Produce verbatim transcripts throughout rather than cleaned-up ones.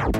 Ki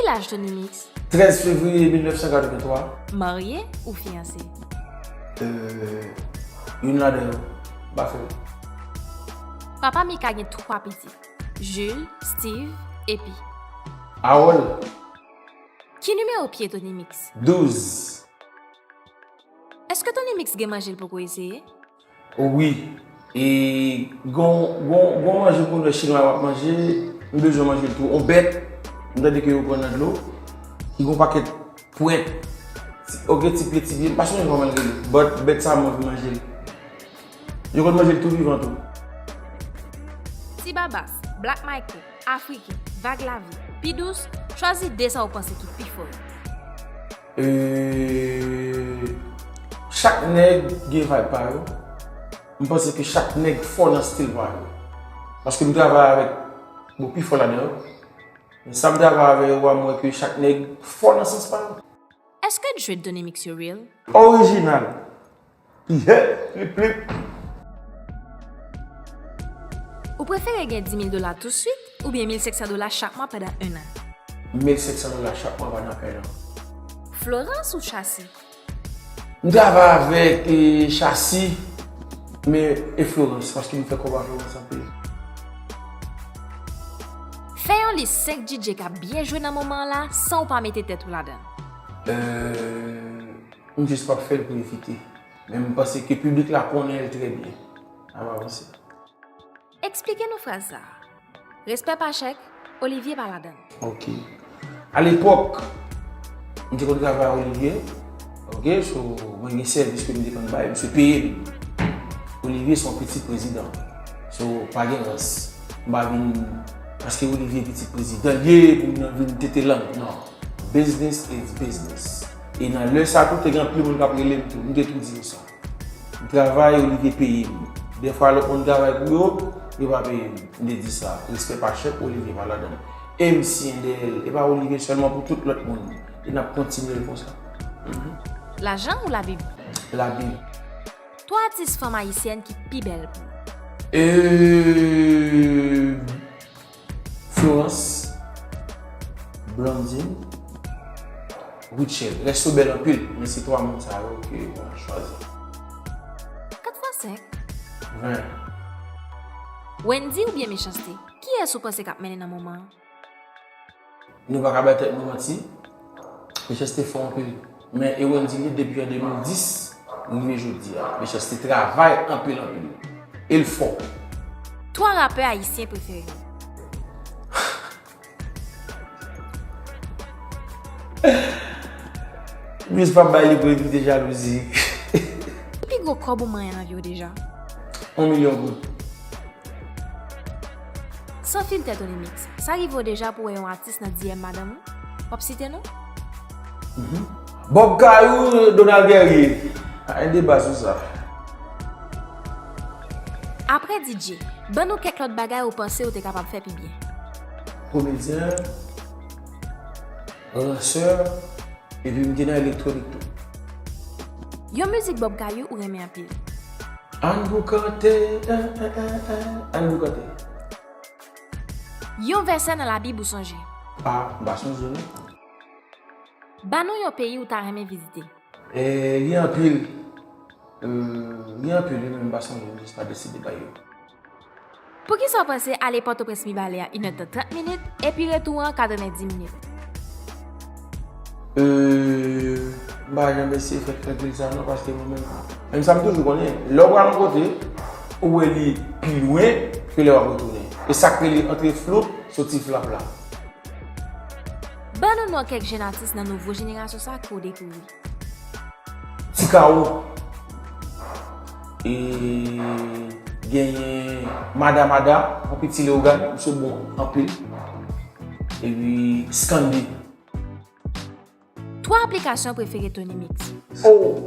laj Tony Mix? Trèz fevriye mil nèf san katrevenntwa. Marye ou fiyanse? Euh, youn ladan yo, m pa fè l. Papa Mika gen twa pitit, Jules, Steve, epi Harold. Ki nimewo pye Tony Mix? Douz. Èske Tony Mix gen manje l poko eseye? Wi. E gon, gon, gon manje pou nou chinwa w ap manje, m bezwen manje l tou. On bèt, m tande ke yo pran nan dlo, ki gon pakèt pwent, ti, oke, ti pye, ti pye, m pa sonje kòman l rele, but bèt sa mwen anvi manje l. Yo konn manje l tou vivan tou. Ti Babas, Black Michael, Afriken, Vag Lavi, Pi Dous, chwazi de sa ou panse ki pi fò yo. Euh, chak nèg gen vibe pa yo. M panse ke chak nèg fò nan stil pa yo. Paske m travay avèk, bon, pi fò ladan yo. Men sa m travay avè yo a, m wè ke chak nèg fò nan sans pa yo. Èske dread Tony Mix yo real? Orijinal. Yeah, plip, plip. Ou prefere gen dis mil dola tousuit oubyen mil senk san dola chak mwa pandan en an? Mil senk san dola chak mwa pandan en an. Florence ou Chassis? M travay avèk, e, Chassis, men e Florence, paske m fè kòb a Florence anpil. Fè yon lis senk D J k ap byen jwe nan moman an la san w pa mete tèt ou ladan l. Euh, M jis p ap fè l pou evite. Men m panse ke piblik la konnen l trè byen. N ap avanse. Eksplike nou fraz sa a. Respè pa chèk, Olivier pa ladan l. Ok. Alepòk, m te konn travay ak Olivier. Ok, so, mwen gen sèvis ke m te konn bay, misye peye m. Olivier se yon pitit prezidan. So, pa gen rans. M pa vin, paske Olivier pitit prezidan l ye, pou m nan vin tete lang. Non. Business is business. E nan lè sa tou, te gen anpil moun k ap rele m tou. M te tou di yo sa. M travay, Olivier peye m. Dèfwa lòt moun travay pou yo, yo pa peye m. M te di sa. Respè pa chèk, Olivier pa ladan l. M C N D L, e pa Olivier sèlman, pou tout lòt moun. E n ap kontinye l konsa. Mhm. Lajan ou Labib? Labib. Twa atis fanm ayisyèn ki pi bèl pou ou? E, Florence, Blondine, Rutshelle. Rès yo bèl anpil, men se twa moun sa yo ke mwen chwazi. Kat fwa senk? Ven. Wendy oubyen Mechanste? Kiyès ou panse k ap mennen nan moman an? Nou pa ka bay tèt nou manti. Mechanste fò anpil. Men e Wendy li depi an de mil dis, rive jodi a. Mechanste travay anpil, anpil. E l fò. Twa rapè ayisyen prefere w? M jis p ap bay li pou evite jalouzi. Ki pi gwo kòb ou manyen nan vi w deja? Yon milyon goud. San filtè Tony Mix, sa rive w deja pou w wè yon atis nan D M madanm ou? W ap site non? Mhm. Bob Kayou, Donald Guerrier. Pa gen deba sou sa. Apre D J, ban nou kèk lòt bagay ou panse ou te kapab fè pi byen. Komedyen, ransè, epi m te nan elektwonik tou. Yon mizik Bob Kayou ou renmen anpil? Ann boukante, eh, eh, eh, eh, ann boukante. Yon vèsè nan Labib ou sonje? Ah, m pa sonje non. Ban nou yon peyi ou ta renmen vizite. Eh, gen anpil. Eh, gen anpil, wi, men m pa sonje, m jis pa deside bay yo. Poukisa w panse ale Pòtoprens Mibalè a inèdtan trant minit, epi retou an katrevendis minit? Eh, m pa janm eseye fè kalkil sa non, paske mwen menm, menm sa m toujou konnen, lè w pral yon kote, ou wè li pi lwen ke lè w ap retounen. E sa k rele antre flou soti flapla. Ban nou non kèk jèn atis nan nouvo jenerasyon sa ke w dekouvri. Ti Kawo. E genyen Mada Mada, yon piti Leyogàn, misye bon anpil. Epi Skande. Twa aplikasyon prefere Tony Mix. Oh!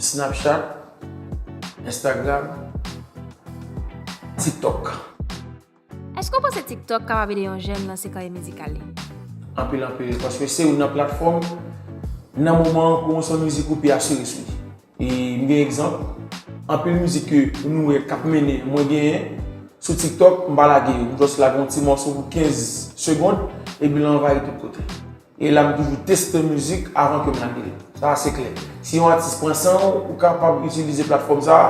Snapchat, Instagram, TikTok. Èske w panse TikTok kapab ede yon jèn lanse karyè mizikal li? Anpil, anpil, paske se youn nan platfòm, nan moman an, pwomosyon mizik ou pi asire sou li. E m gen egzanp, anpil mizik ke nou wè k ap mennen, mwen genyen, sou TikTok, m pa lage yo. M just lage yon ti mòso pou kenz segonn, epi l anvayi tout kote. E la, m toujou teste mizik avan ke m lage l. Sa a se klè. Si yon atis pran san w, ou kapab itilize platfòm sa a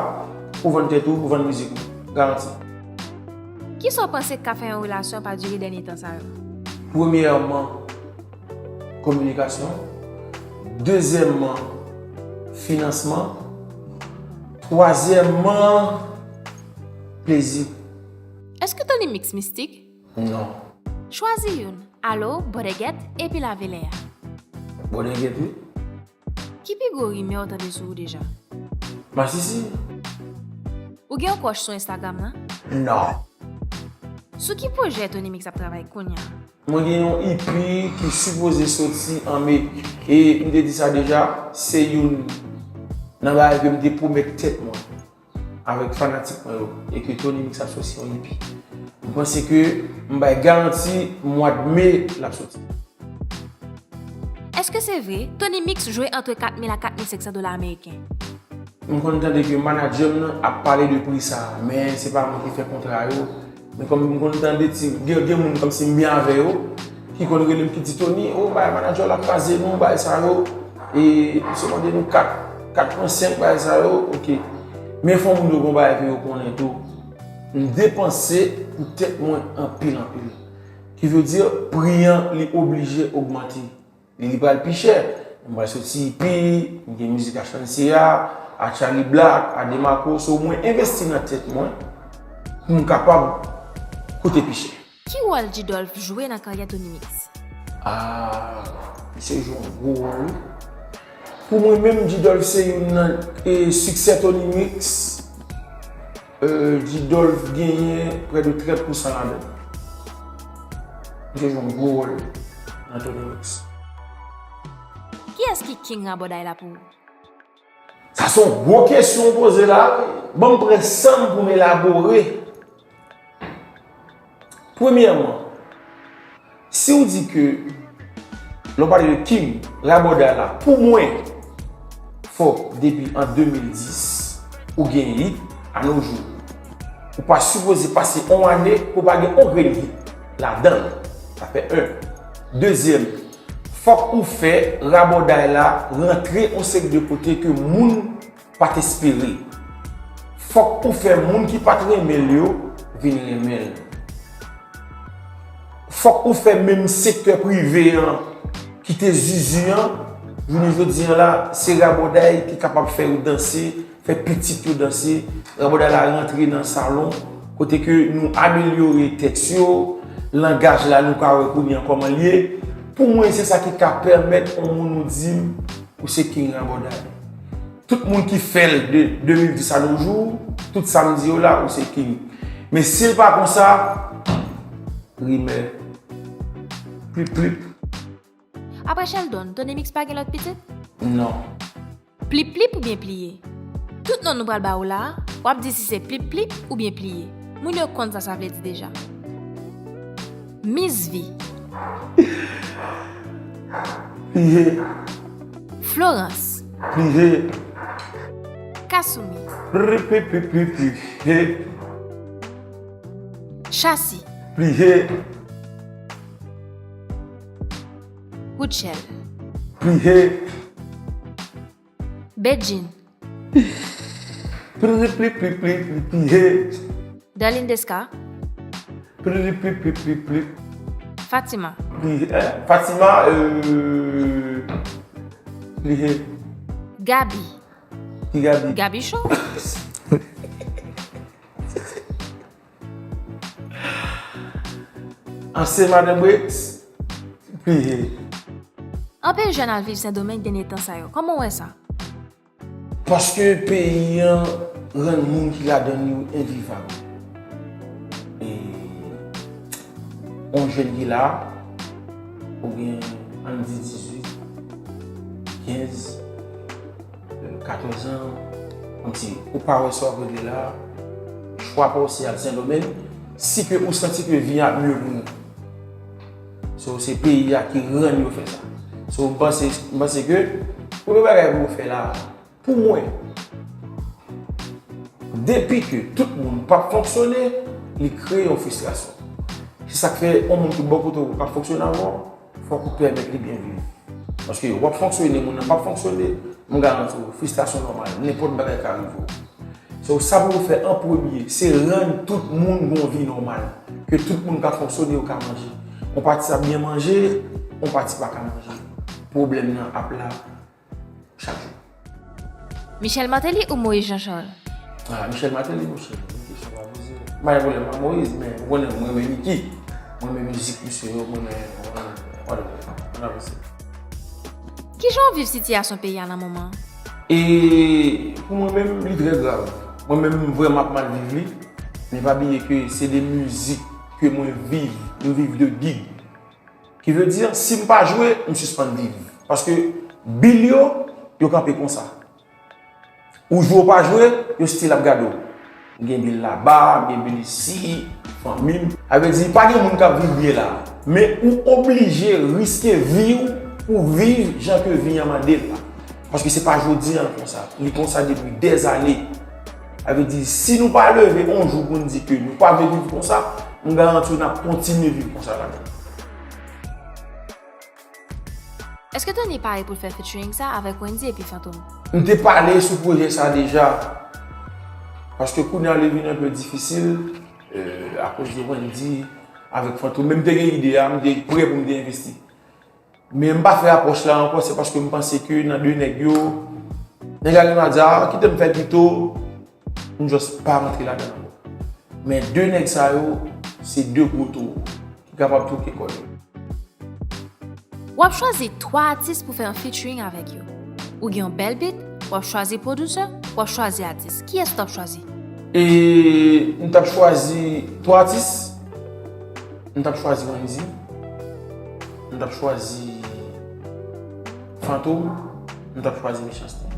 pou vann tèt ou, pou vann mizik ou. Garanti. Kisa w panse k ka fè yon relasyon pa dire dènye tan sa yo? Premyèman, kominikasyon. Dezyèmman, finansman. Twazyèmman, plezi. Èske Tony Mix mistik? Non. Chwazi youn. Alo, bòdègèt, epi lave lè a. Bòdègèt, wi. Ki pi gwo rimè w tande sou ou deja? Masisi. Ou gen yon crush sou Instagram lan? Non. Sou ki pwojè Tony Mix ap travay kounye a? Mwen gen yon E P ki sipoze soti an me. E m te di sa deja, se youn nan bagay ke m te pwomèt tèt mwen avèk fanatik mwen yo, e ke Tony Mix ap soti yon E P. M panse ke m bay garanti mwa d me l ap soti. Èske se vre, Tony Mix jwe antre kat mil a kat mil senk san dola ameriken? M konn tande ke manadjè m nan ap pale de pri sa, men se pa mwen ki fè kontra yo. Men kòm m konn tande ti, gen, gen moun kòmsi m byen avè yo, ki konn rele m, ki di, "Tony, o, bay manadjè w la kraze nou, bay sa yo, e misye mande nou kat, kat pwen senk, bay sa yo, oke." Men fò moun yo gon bagay ke yo konnen tou. M depanse pou tèt mwen anpil, anpil. Ki vle di, pri an, li oblije ogmante. Li, li pral pi chè. M pral soti E P, m gen mizik a Shansia, a Charly Black, a Demarco. So, mwen envesti nan tèt mwen pou m kapab koute pi chè. Ki wòl G-Dolph jwe nan karyè Tony Mix? Ah, misye jwe yon gwo wòl, wi. Pou mwen menm, G-Dolph se youn nan, e, siksè Tony Mix. Euh, G-Dolph genyen prè de trant pousan ladan l. Misye jwe yon gwo wòl nan Tony Mix. Kiyès ki king rabòday la pou ou? Sa se yon gwo kesyon w poze la. Ban m pran san m pou m elabore. Premyèman, si w di ke, lè w pale de king, rabòday la, pou mwen, fòk depi an de mil dis, ou gen hit, a no jou. Ou pa sipoze pase yon ane pou w pa gen yon grenn hit ladan l. Sa fè en. Dezyèm, fòk ou fè rabòday la rantre yon seri de kote ke moun pa t espere. Fòk ou fè moun ki pa t renmen l yo vin renmen l. Fòk ou fè menm sektè prive an ki te zuzu an, jounen jodi an la, se rabòday ki kapab fè yo danse, fè pitit yo danse. Rabòday la rantre nan salon, kote ke nou amelyore tèks yo, langaj la nou ka wè kounye an kòman l ye. Pou mwen, se sa ki ka pèmèt yon moun ou di m, ou se king rabòday. Tout moun ki fè l de de mil dis a no jou, tout sa m di yo la, ou se king. Men si l pa konsa, rimè. Plip, plip. Apre Sheldon, Tony Mix pa gen lòt pitit? Non. Plip, plip oubyen pliye? Tout non nou pral ba ou la a, w ap di si se plip, plip oubyen pliye. Moun yo konn sa sa vle di deja. Miss Vi. Pliye. Florence. Pliye. Kasumi. Pri, pri, pri, pri, pliye. Chasi. Pliye. Rutshelle. Pliye. Bedjine. Pri, pri, pri, pri, pri, pliye. Darline Desca. Pri, pri, pri, pri, pri, pri. Fatima. Pliye, eh, Fatima, euh, pliye. Gaby. Ki Gaby? Gaby Show. Ansyen Madan Bricks, pliye. Anpil jèn al viv Sendomeng dènye tan sa yo. Kòman w wè sa? Paske peyi an rann moun ki ladan l yo envivab. E yon jèn ki la, ou gen, ann di dizwit, kenz, katòz an, kòmsi ou pa wè sa w ap regle la, chwa pa w se al Sendomeng, si ke ou santi ke vi a ap mye pou ou. So, se peyi a ki rann yo fè sa. So, m panse, m panse ke premye bagay pou yo fè la, pou mwen, depi ke tout moun p ap fonksyone, li kreye yon fristrasyon. Se sa k fè yon moun ki bò kote w p ap fonksyone avè w, fòk ou pèmèt li byen viv. Paske w ap fonksyone, moun nan p ap fonksyone, m garanti w, fristrasyon nòmal, nenpòt bagay ka rive w. So, sa pou yo fè an premye, se rann tout moun gon vi nòmal. Ke tout moun ka fonksyone, yo ka manje. Yon pati ap byen manje, yon pati pa ka manje. Pwoblèm nan ap la chak jou. Michel Martelly ou Moïse Jean Charles? Ah, Michel Martelly, monchè, yon kesyon pa poze. M pa gen pwoblèm ak Moïse, men ou konnen, mwen renmen Mickey. Mwen renmen mizik misye yo, mwen renmen, mwen renmen, whatever. Ann avanse. Kijan w viv sitiyasyon peyi a nan moman an? E pou mwen menm, li trè grav. Mwen menm, m vrèman ap mal viv li. Men pa bliye ke se de mizik ke mwen viv, nou viv de gig. Ki vle di, si m pa jwe, m sispann viv. Paske bil yo, yo kanpe konsa. Ou jwe ou pa jwe, yo still ap gade w. M gen bil laba, m gen bil isi, fanmi m. Sa vle di, pa gen moun k ap viv byen la. Men ou oblije riske vi w pou viv jan ke vi an mande l la. Paske se pa jodi a l konsa. Li konsa depi dèzane. Sa vle di, si nou pa leve yon jou pou n di ke nou pa vle viv konsa, m garanti w n ap kontinye viv konsa ladan. Èske Tony pare pou l fè featuring sa avèk Wendy epi Fantom? M te pale sou pwojè sa deja. Paske kounye a li vin enpe difisil, euh, akoz de Wendy avèk Fantom. Men m te gen ide a, m te prè pou m te envesti. Men m pa fè apwòch la ankò, se paske m panse ke nan de nèg yo, nèg la genlè di, "Ah, kite m fè pito," m just pa rantre ladan l ankò. Men de nèg sa yo, se de gwo towo ki kapab twoke kò yo. W ap chwazi twa atis pou fè yon featuring avèk yo. Ou gen yon bèl beat, w ap chwazi pwodisè, w ap chwazi atis. Kiyès w t ap chwazi? E m t ap chwazi twa atis. M t ap chwazi Wendy. M t ap chwazi Fantom. M t ap chwazi Mechanste.